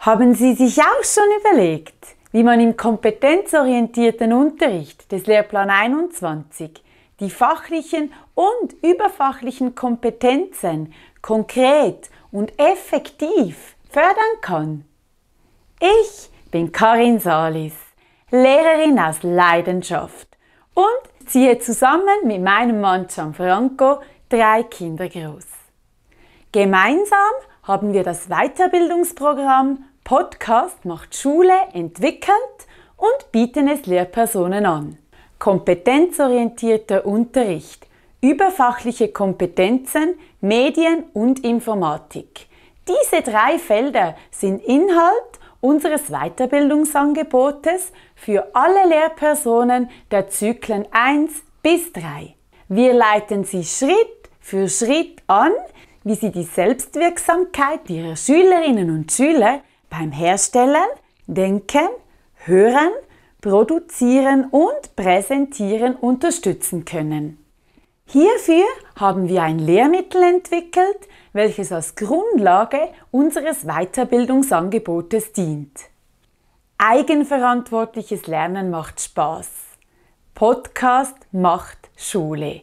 Haben Sie sich auch schon überlegt, wie man im kompetenzorientierten Unterricht des Lehrplan 21 die fachlichen und überfachlichen Kompetenzen konkret und effektiv fördern kann? Ich bin Karin Salis, Lehrerin aus Leidenschaft und ziehe zusammen mit meinem Mann Gianfranco 3 Kinder groß. Gemeinsam haben wir das Weiterbildungsprogramm Podcast macht Schule entwickelt und bieten es Lehrpersonen an. Kompetenzorientierter Unterricht, überfachliche Kompetenzen, Medien und Informatik. Diese 3 Felder sind Inhalt unseres Weiterbildungsangebotes für alle Lehrpersonen der Zyklen 1 bis 3. Wir leiten Sie Schritt für Schritt an, wie Sie die Selbstwirksamkeit Ihrer Schülerinnen und Schüler beim Herstellen, Denken, Hören, Produzieren und Präsentieren unterstützen können. Hierfür haben wir ein Lehrmittel entwickelt, welches als Grundlage unseres Weiterbildungsangebotes dient. Eigenverantwortliches Lernen macht Spaß. Podcast macht Schule.